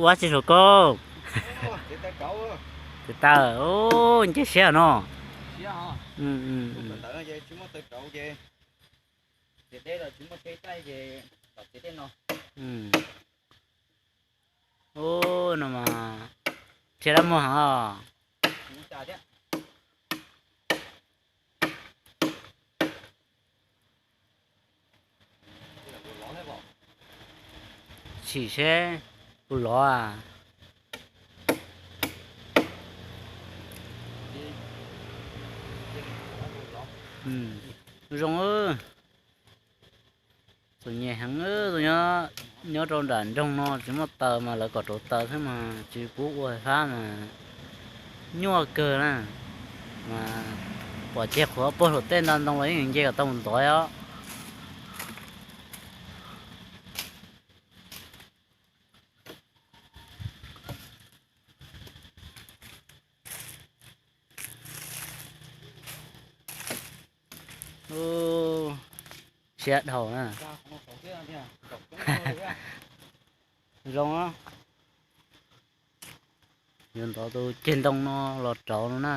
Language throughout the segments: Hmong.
Ua tsis saum koj. Txiv taws, nce siab no. Ub, no mas thiaj dab muag heev os. Chim seb puas lov. Zoo, txom nyem heev, nyob rau nram nroog no tsis muaj taws mas lawv kom rauv taws thiab mas tsis pub ua fab mas nyuaj kawg na. Mas pom ceg qhuav puag saum tej ntag ntoo los yeej nce kom tau mus ntov os. Siab dhau na. Zoo, yuav ntov tus ceg ntoo no los rauv no na.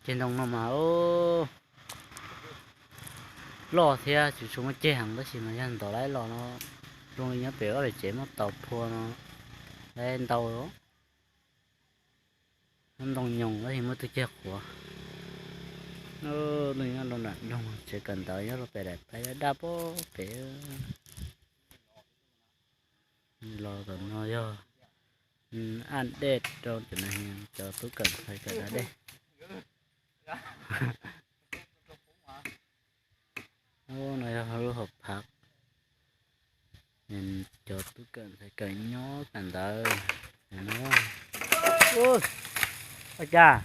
Ceg ntoo no mas loj thiab tsis tshua muaj ceg heev tab sis mas yog ntov laib los no zoo li nyob pem ob lub tsev muab tau phua no laib ntau. Ntoo nyoos tab sis muaj tug ceg qhuav. Nyob rau nram nroog tsev kawm ntawv nyob rau pem daim paib daj daj pob pem. Los tom no yog aj dej rau cov tub kawm ntxhais kawm da dej. No yog lub hauv phav, cov tub kawm ntxhais kawm nyob kawm ntawv. Ua cas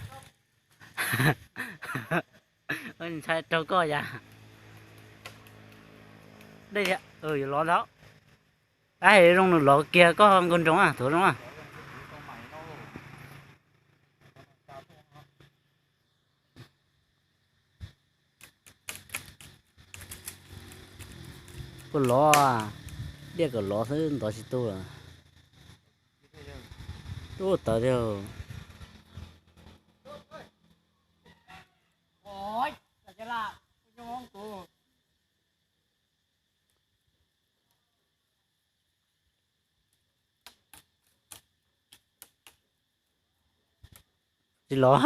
ntshai raug koj yas. Dej thiab, yuav lov ntag. Ab, zoo nws lov kiag koj nkaug nroos, tuav zoo. Koj lov, diaj kom lov xwb ntov tsis tu lawm. Ub, tawv tiag. Tsis lov.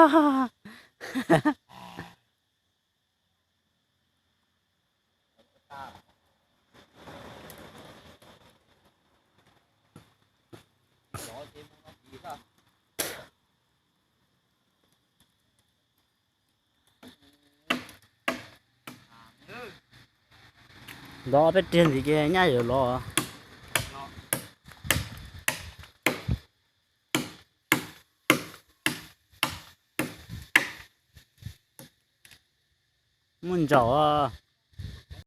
Ntov peb riag ntxiv ces nyaj yuav lov. Muaj ntsaum os.